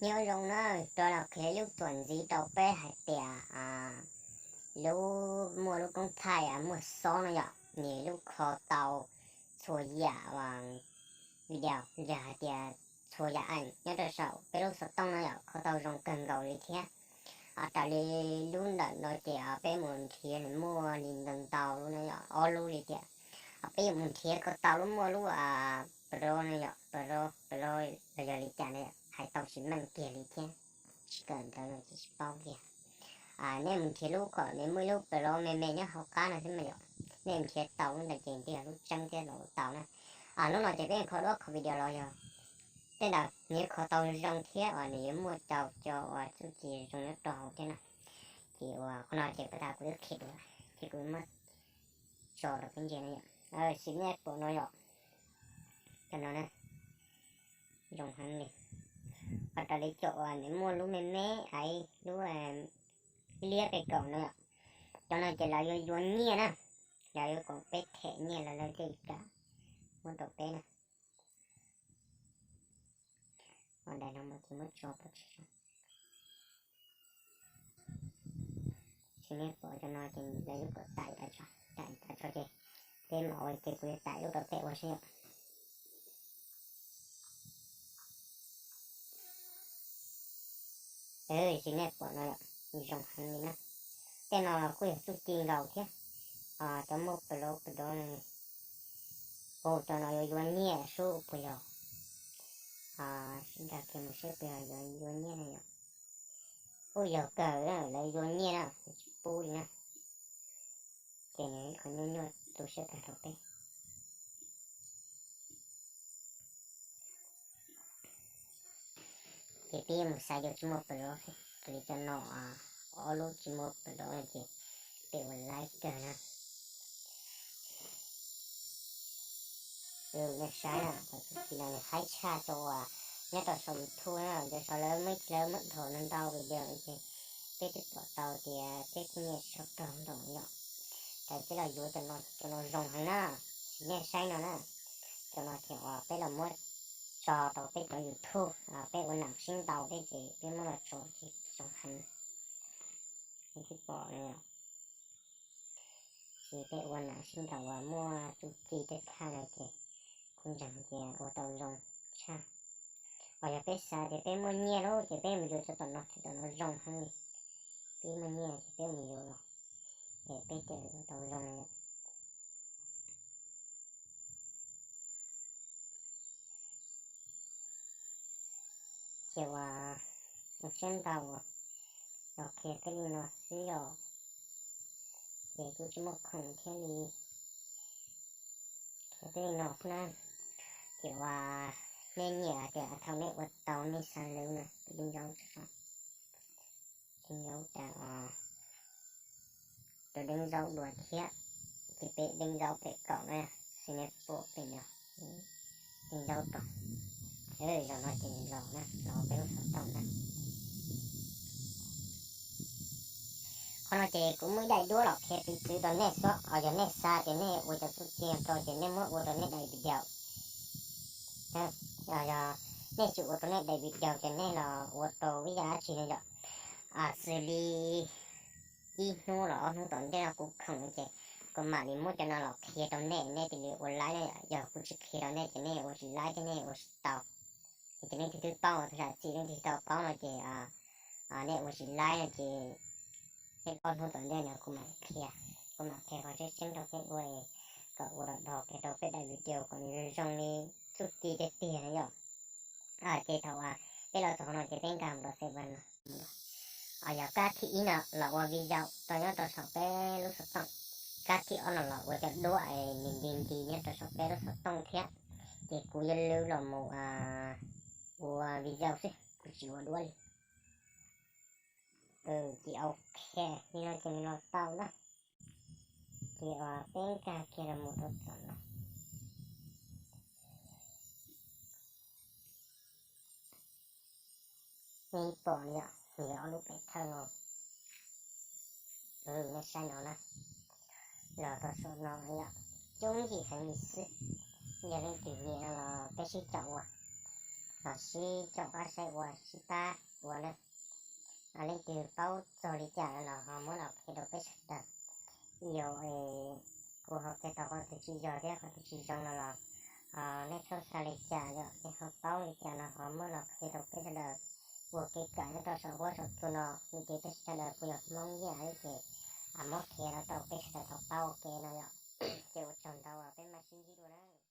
Nyob zoo na, rov los qhia lub txuas ntxiv rau peb hais tias lub, muaj lub koob thaij muaj xob no yom, nws lub kho tau txhua yam video los hais tias txhua yam eem nyob rau saum peb lub xov tooj no yom, kho tau zoo kawg nkaus li thiab. Raws li lub ntawm no ces peb mus nrhiav nws muaj li ntau ntau lub no yom, ob lub li tiam. Peb yuav mus nrhiav kho tau lub, muaj lub Pro no yom, Pro, Pro los yog li cas na, hais tau tsis meej kiag li thiab, tsis kawm ntawv no ces tsis paub kiag. Nej mus nrhiav lub kom nws muaj ib lub Pro me me nyob hauv qab no xwb mas yom, nej mus nrhiav tau lub ntawd ces ntshe yog lub tseeb thiab los ua tau na. Lub no ces peb kho duab kho video los yog tej ntawd nws yuav kho tau zoo thiab uas nws yuav muaj tau cov uas txuj ci zoo nyob rau hauv thiab na. Ces uas qhov no ces pas tas kuv twb qhia dua, ces kuv muab tso rau peb ntsia no yom. Sim nej pom no yom, cov no na, zoo heev li. Ho raws li cov uas nws muaj lub me me, lub liab pes kaum no yom, cov no ces lawv yuav yuav nyiaj na, lawv yuav kom peb them nyiaj los lawv thiaj kam muab rau peb na. Ua daim no mas ces muab tso pov tseg. Sim nej pom cov no ces lawv yuav kom taim tas tso, taim tas tso ces peb mam ua, ces kuv yuav taim lub rau peb ua seb yom. Sim nej pom no yom, zoo heev li na. Tej no kuj yog txuj ci nkaus thiab. Cov muaj Pro Pro, ua cov no yuav yuav nyiaj sub puas yog? Sib nrog kiag mus seb puas yog yuav yuav nyiaj na yom. Kuj yog kawg, lawv yuav nyiaj na, tsis pub li na. Ces nws qhov nyuaj nyuaj tu siab kawg rau peb. Ces peb yuav mus xaiv cov tsis muaj Pro, raws li cov no, ob lub tsis muaj Pro no ces peb ua laib kawg na. Nej saib na, cov txuj ci no nws haib tshaj cov uas nyob rau saum YouTube na, cov saum lawv muaj ib, lawv muab dhos ntau ntau video ces peb twb pom tau tias peb kuj nyiaj tsis tau raug ntaus yom. Ces peb los yuav cov no, cov no zoo heev na. Sim nej saib no na, cov no ces uas peb los muab tso rau peb cov YouTube, peb ua nam sib ntaus thiab ces peb muab los tso ces zoo heev. Nej twb pom no, ces peb ua nam sib ntaus uas muaj txuj ci tej thaj no ces kuv ntseeg tias ua tau zoo tshaj. Ho yog peb xav tias peb muaj nyiaj lawm ces peb mus yuav cov tom no, cov tom no zoo heev li. Peb muaj nyiaj ces peb mus yuav los, ces peb thiaj ua tau zoo li. Ces uas ua siab ntau los qhia peb li no xwb yom. Ces kuj tsis muaj khoom thiab li, qhia peb li no xwb na. Ces uas nej nyiam tias thaum nej ua tau nej xav lwm no, peb deej zaub, deej zaub tas, rau deej zaub dua thiab. Ces peb deej zaub pem kaum na, sim nej pom pem no, deej zaub rau. Zaum no ces los na, los peb lub xov tooj na. Qhov no ces kuv muaj ib daim duab los qhia piv txwv rau nej xwb, yog nej xav tias nej ua cov txuj ci no rau ces nej muab ua rau nej daim video. Yog nej tsis ua rau nej daim video ces nej los ua rau ib yam dab tsi no yom. Xws li ib hnub los ob hnub tom ntej no kuv khoom ces kuv mam li muab cov no los qhia rau nej, nej thiaj li ua laib na. Yog kuv tsis qhia rau nej ces nej ua tsis laib thiab nej ua tsis tau. Ces nej tus twb paub, zam txim nej tus tau paub no ces nej ua tsis laib no ces nej ob hnub tom ntej no kuv mam qhia, kuv mam qhia qhov tseeb tseeb rau peb ua, kom ua rau dhos kiag rau peb daim video kom nws zoo li txuj ci tiag tiag na yom. Ces thaum peb los txog qhov no ces peb nkag mus rau seven no. Yog kab thib ib no los ua video rau nyob rau saum peb lub xov tooj. Kab thib ob no los ua cov duab es nws nti nti nyob rau saum peb lub xov tooj thiab. Ces kuv yuav lwv los mus ua video xwb, kuv tsis ua duab li. Ces ok, li no ces nws los tau na. Ces peb nkag kiag los mus rau tom no. Nej pom yom, yog ob lub pem thawj no. Nej saib no na, los rau saum no yom, coob yim heev li xwb. Yog leej twg nyiam no los peb sib caum ua. los sib caum qab saib ua sib pab ua na. Leej twg paub txog li cas los ho muab los qhia rau peb sawv daws. Yog kuv ho qhia tau qhov twg tsis yog thiab qhov twg tsis zoo no los nej txhob xav li cas, yog nej ho paub li cas no ho muab los qhia rau peb sawv daws ua kev kawm nyob rau saum huab saum cua no, ces peb sawv daws kuj yog Hmoob ib yam thiab ces muab qhia rau peb sawv daws tau paub ua ke no yom. Ces ua tsaug ntau, peb mam sib ntsib dua na.